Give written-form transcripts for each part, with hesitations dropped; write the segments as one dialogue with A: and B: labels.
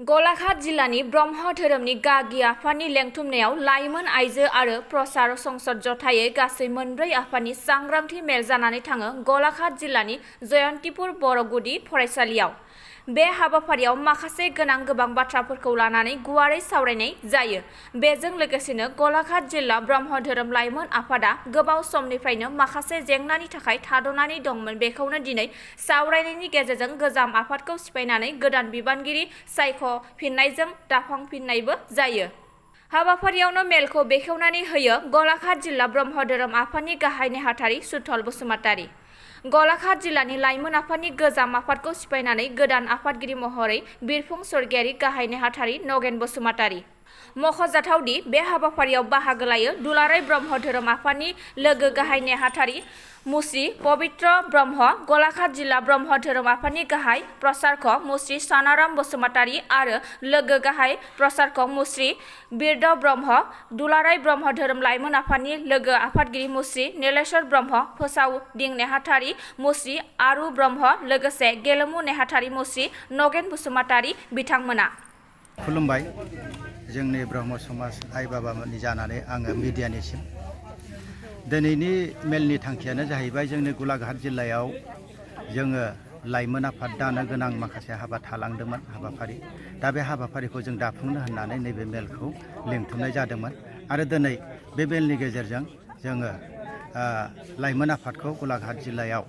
A: गलाघाट जिल्लानि ब्रह्म धोरोमनि गागि आफादनि लेंथुमनायाव लाइमोन आइजो आरो प्रसार संसद जथायै गासै मोनब्रै आफादनि सांग्रांथि मेल जानानै थाङो गलाघाट जिल्लानि जयन्तीपुर बर' गुदि फरायसालियाव। बे हाबाफारियाव माखासे गोबां बाथ्राफोरखौ लानानै गुवारै सावरायनाय जायो। बेजों लोगोसेनो गलाघाट जिल्ला ब्रह्म धोरोम लाइमोन आफादा गोबाव समनिफ्रायनो माखासे जेंनानि थाखाय थाद'नानै दंमोन। बेखौनो दिनै सावरायनायनि गेजेरजों गोजाम आफादखौ सिफायनानै गोदान बिबानगिरि सायख'फिननायजों दाफांफिननायबो जायो। हाबाफारियावनो मेलखौ बेखेवनानै होयो गलाघाट जिल्ला ब्रह्म धोरोम आफादनि गाहाय नेहाथारि सुथल बसुमतारी। गलाघाट जिल्लानि लाइमोन आफादनि गोजाम आफादखौ सिफायनानै गोदान आफादगिरि महरै बिरफुं सरगियारि गाहाय नेहाथारि नगेन बसुमतारी। मख'जाथावदि बे हाबाफारियाव बाहागो लायो दुलाराय ब्रह्म धोरोम आफादनि लोगो गाहाय नेहाथारि मुस्रि पबित्र ब्रह्म, गलाघाट जिल्ला ब्रह्म धोरोम आफादनि गाहाय प्रसारक मुस्रि सनाराम बसुमतारी आरो लोगो गाहाय प्रसारक मुस्रि बिरद ब्रह्म, दुलाराय ब्रह्म धोरोम लाइमोन आफादनि लोगो आफादगिरि मुस्रि नीलेश्वर ब्रह्म, फोसावदिं नेहाथारि मुस्रि आरु ब्रह्म, लोगोसे गेलेमु नेहाथारि मुस्रि नगेन बसुमतारी बिथांमोना।
B: खुलुमबाय। जोंनि ब्रह्म समाज आइ बाबामोननि जानानै आङो मिडियानिसिम दिनैनि मेलनि थांखियानो जाहैबाय जोंनि गलाघाट जिल्लायाव जोङो लाइमोन आफाद दानो गोनां माखासे हाबा थालांदोंमोन हाबाफारि। दा बे हाबाफारिखौ जों दाफुंनो होननानै नैबे मेलखौ लिंथुमनाय जादोंमोन आरो दिनै बे मेलनि गेजेरजों जोङो लाइमोन आफादखौ गलाघाट जिल्लायाव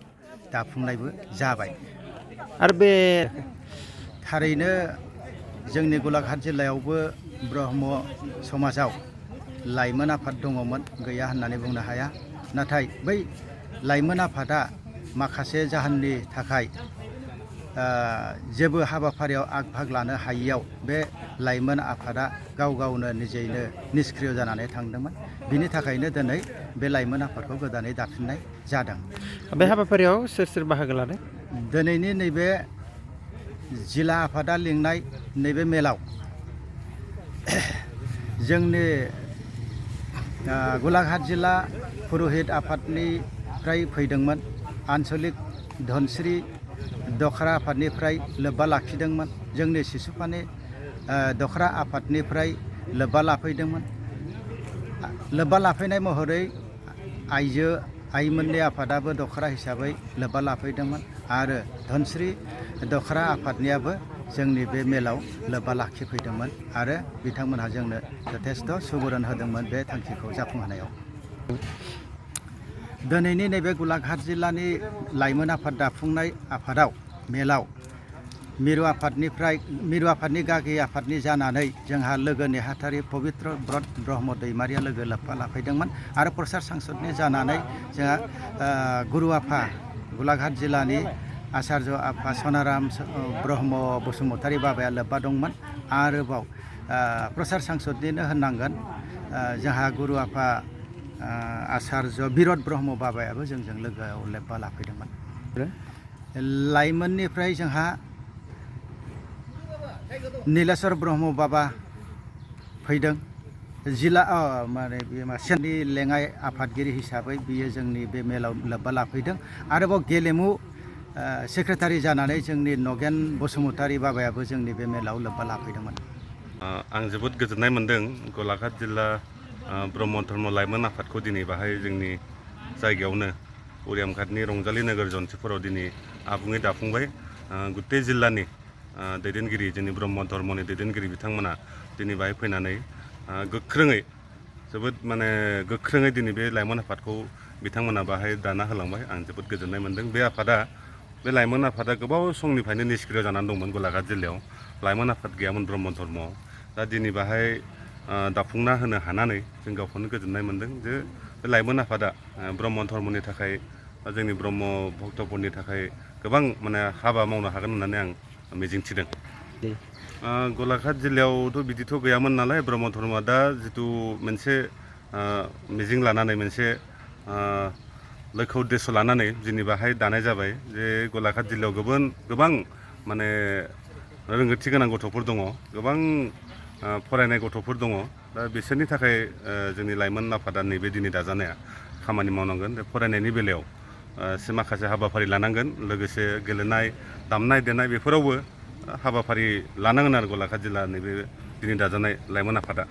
B: दाफुंनायबो जाबाय। आरो बे थारैनो जोंनि गलाघाट जिल्लायावबो ब्रह्म समाजाव लाइमोन आफाद दङमोन, गैया होननानै बुंनो हाया। नाथाय बै लाइमोन आफादा माखासे जाहोननि थाखाय जेबो हाबाफारियाव आग भाग लानो हायियाव बे लाइमोन आफादा गावनो निजेनो निष्क्रिय जानानै थांदोंमोन। बिनि थाखायनो दिनै बे लाइमोन आफादखौ गोदानै दाफिननाय जादों।
C: बे हाबाफारियाव सोर बाहागो लादों?
B: दिनैनि नैबे जिल्ला आफादा लिंनाय नैबे मेलाव जोंनि गलाघाट जिल्ला पुर'हित आफादनिफ्राय फैदोंमोन, आन्चलिक धनस्रि दखरा आफादनिफ्राय लोब्बा लाखिदोंमोन, जोंनि सिसुपानि दखरा आफादनिफ्राय लोब्बा लाफैदोंमोन। लोब्बा लाफैनाय महरै आइमोननि आफादाबो दखरा हिसाबै लोब्बा लाफैदोंमोन आरो धनस्रि दखरा आफादनियाबो जोंनि बे मेलाव लोब्बा लाखिफैदोंमोन आरो बिथांमोनहा जोंनो जथेस्थ' सुबुरुन होदोंमोन बे थांखिखौ जाफुंहोनायाव। दिनैनि नैबे गलाघाट जिल्लानि लाइमोन आफाद दाफुंनाय आफादाव मेलाव मिरु आफादनि गागि आफादनि जानानै जोंहा लोगो नेहाथारि पबित्र ब्रह्म दैमारिया लोब्बा लाफैदोंमोन आरो प्रसार सांसदनि जानानै जोंहा गुरु आफा गलाघाट जिल्लानि आचार्य आफा सनाराम ब्रह्म बसुमतारी बाबाया लोब्बा दंमोन। आरोबाव प्रसार सांसदनिनो होननांगोन जोंहा गुरु आफा आचार्य बिरद ब्रह्म बाबायाबो जोंजों लोगोआव लोब्बा लाफैदोंमोन। लाइमोननिफ्राय जोंहा नीलेश्वर ब्रह्म बाबा फैदों। जिल्ला सेननि लेङाइ आफादगिरि हिसाबै बियो जोंनि बे मेलाव लोब्बा लाफैदों। आरोबाव गेलेमु सेक्रेटारि जानानै जोंनि नगेन बसुमतारी बाबायाबो जोंनि बे मेलाव लोब्बा लाफैदोंमोन।
D: आं जोबोद गोजोननाय मोन्दों गलाघाट जिल्ला ब्रह्म धर्म लाइमोन आफादखौ दिनै बाहाय जोंनि जायगायावनो उरियामघाटनि रंजालि नोगोर जन्थिफोराव दिनै आबुङै दाफुंबाय। गुटे जिल्लानि दैदेनगिरि जोंनि ब्रह्म धर्मनि दैदेनगिरि बिथांमोना दिनै बाहाय फैनानै गोख्रोङै दिनै बे लाइमोन आफादखौ बिथांमोना बाहाय दाना होलांबाय। आं जोबोद गोजोननाय मोन्दों। बे लाइमोन आफादा गोबाव समनिफ्रायनो निष्क्रिय जानानै दंमोन गलाघाट जिल्लायाव। लाइमोन आफाद गैयामोन ब्रह्म धर्मआव। दा दिनै बाहाय दाफुंना होनो हानानै जों गावखौनो गोजोननाय मोन्दों जे बे लाइमोन आफादा ब्रह्म धर्मनि थाखाय जोंनि ब्रह्म भक्तफोरनि थाखाय गोबां हाबा मावनो हागोन होननानै आं मिजिंथिदों। गलाघाट जिल्लायावथ' बिदिथ' गैयामोन नालाय ब्रह्म धर्मआ दा जिथु मोनसे मिजिं लानानै मोनसे लक्ष्य उद्देश्य लानानै दिनै बाहाय दानाय जाबाय जे गलाघाट जिल्लायाव गोबां रोंगौथि गोनां गथ'फोर दङ, गोबां फरायनाय गथ'फोर दङ। दा बिसोरनि थाखाय जोंनि लाइमोन आफादा नैबे दिनै दाजानाया खामानि मावनांगोन। फरायनायनि बेलायाव माखासे हाबाफारि लानांगोन, लोगोसे गेलेनाय दामनाय देनाय बेफोरावबो हाबाफारि लानांगोन आरो गलाघाट जिल्लानि बे दिनै दाजानाय लाइमोन आफादा